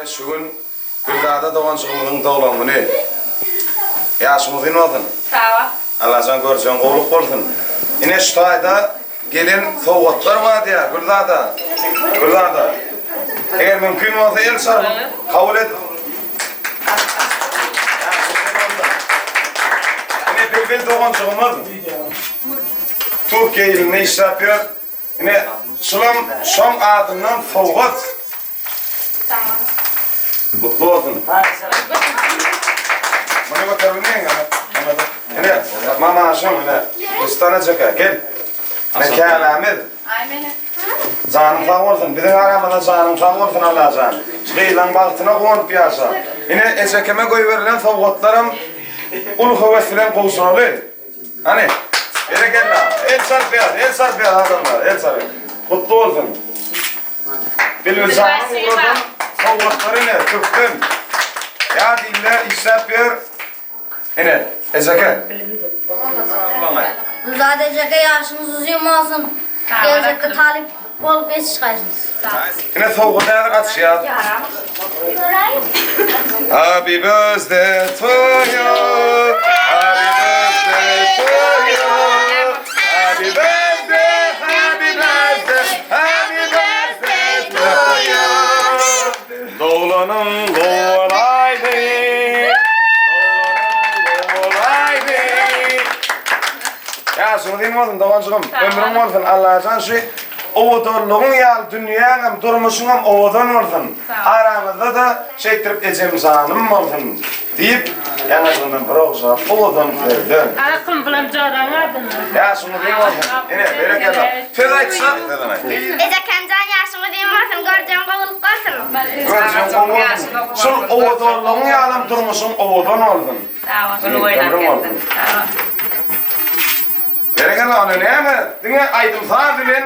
Şu gün Gülzada doganjygymyzyň doglan güni. Ýaşyň uzyn bolsun. Sag bol. Allajan görjegiň gowluk bolsun. Ine şu taýda gelen sowgatlar bar diýýär Gülzada. Gülzada. Eger mümkin bolsa el çarpyp kabul et. Ine Bilbil doganjygymyz Türkiýe ilinde işläp ýör. Ine, şulam şoň adyndan sowgat. Gutly bolsun. Muny göterbilmeýin ýa. Ine, mamaşyň ine. Rustan ejeke, gel. Ine käbämiz. Janyň sag bolsun. Biziň aramyzda janyň sag bolsun Allajan. Şu gyzlaň bagtyna guwanyp ýaşa. Ine, ejekeme goýberilen sowgatlaram uly höwes bilen gowşuraly. Hany, berekella. El çarpýar, el çarpýar adamlar, el çarpýar. Gutly bolsun. Bilbiljanyň ugradan sowgatlary ine, türkden. Ýa diýle, işläp ýör. Ine, ejeke. Gülzada ejeke ýaşyňyz uzyn bolsun. Geljekde talyp bolup ýetişgaýsyňyz. Ine sowgat häzir açýas. Happy birthday to you. Happy birthday to you. Happy birthday, happy birthday, happy birthday to you. Doglanyň gowalaýdy. Doglanyň gowalaýdy. Ýaşyň uzyn bolsun doganjygym, ömrüň bolsun Allajan şu Owadanlygyň ýaly dünýäňem, durmuşyňam owadan bolsun. Araňyzda-da şeýtdirip ejemjanym bolsun diýip, ýaňajygyndan bir ogşap, owadan sözler. Akym bilen joraň adyndan. Ýaşyň uzyn bolsun. Ine, berekella. Söz aýtsa, sözüni aýt. Ejekämjan ýaşyň uzyn bolsun, görjegiň gowulyk bolsun. Görjegiň gowy bolsun. Şul owadanlygyň ýalam durmuşyň owadan bolsun. Ömrüň bolsun. Berekella ony näme diňe aýdym saz bilen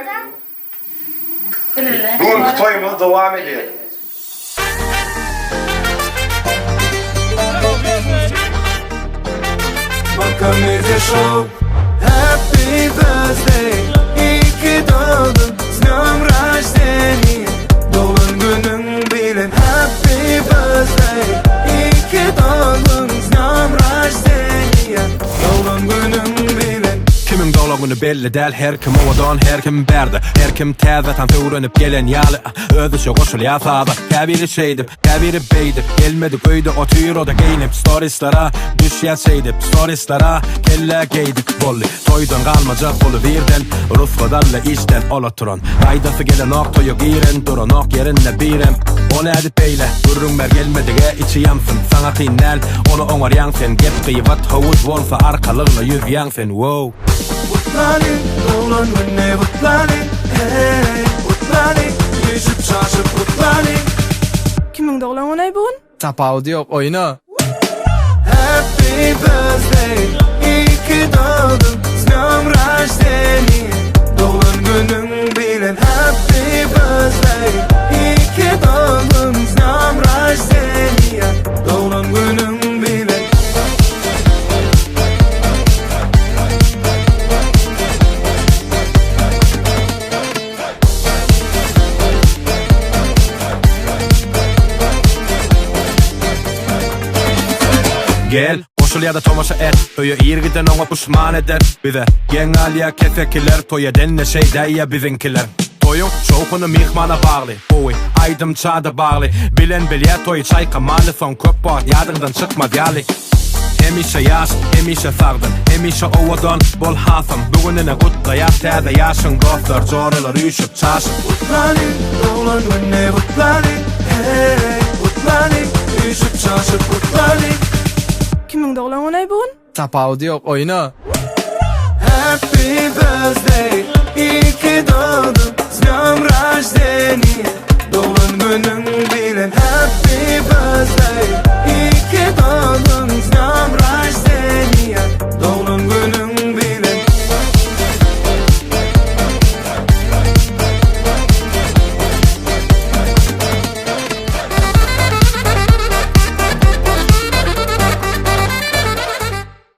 bu günki toýumyzy dowam edýäs. Komediýa show Happy birthday İyi ki doğdun S dnем рождения Doglan günüň bilen Happy birthday İyi ki doğdun S dnем рождения Doglan günüň bilen. Kimiň doglan güni belli däl her kim owadan her kim bärde her kim täze tans öwrenip gelen ýaly özüçe goşulýar saza käbiri şeýdip käbiri beýdip gelmedik öýde otyr oda geýnip storislere düşýär şeýdip storislere kellä geýdik boldy toýdan galmajak uly birden rusgat aldy işden ol oturan gaýdasy gelenok toýa giren duranok ýerinde birem o nädip beýle gürrüň ber gelmedige içi ýansyn saňa kyn däl Ony oňarýaň sen gep gybat howuz bolsa arkalygna ýüzýäň sen wow. Gutlaly doglan günni gutlaly hey gutlaly üýşüp çaşyp gutlaly. Kimiň doglan günaý bu gün? Tapawudy ýok oýna. Happy birthday iyi ki doğdun s dnем рождения Doglan günüň bilen Happy birthday iyi ki doğdun s dnем рождения Doglan günüň bilen. Gel, goşul ýa-da tomaşa et Öýe ir giden oňa puşman eder Bize geň galýar kesekiler Toý edende şeýdäýýä biziňkiler Toýuň şowhuny myhmana bagly Gowy aýdymça-da bagly Bilen bilýä toýy çaýkamaly Soň köp wagt ýadyňdan çykmaz ýaly Hemişe ýaş, hemişe sagdyn, hemişe owadan bol hasam Bu gün ine gutlaýas täze ýaşyň Dostlar, joralar üýşüp, çaşyp. Gutlaly, doglan günni gutlaly, heý, gutlaly, üýşüp çaşyp gutlaly. Kimiň doglan günaý bu gün? Tapawudy ýok oýna. Happy birthday.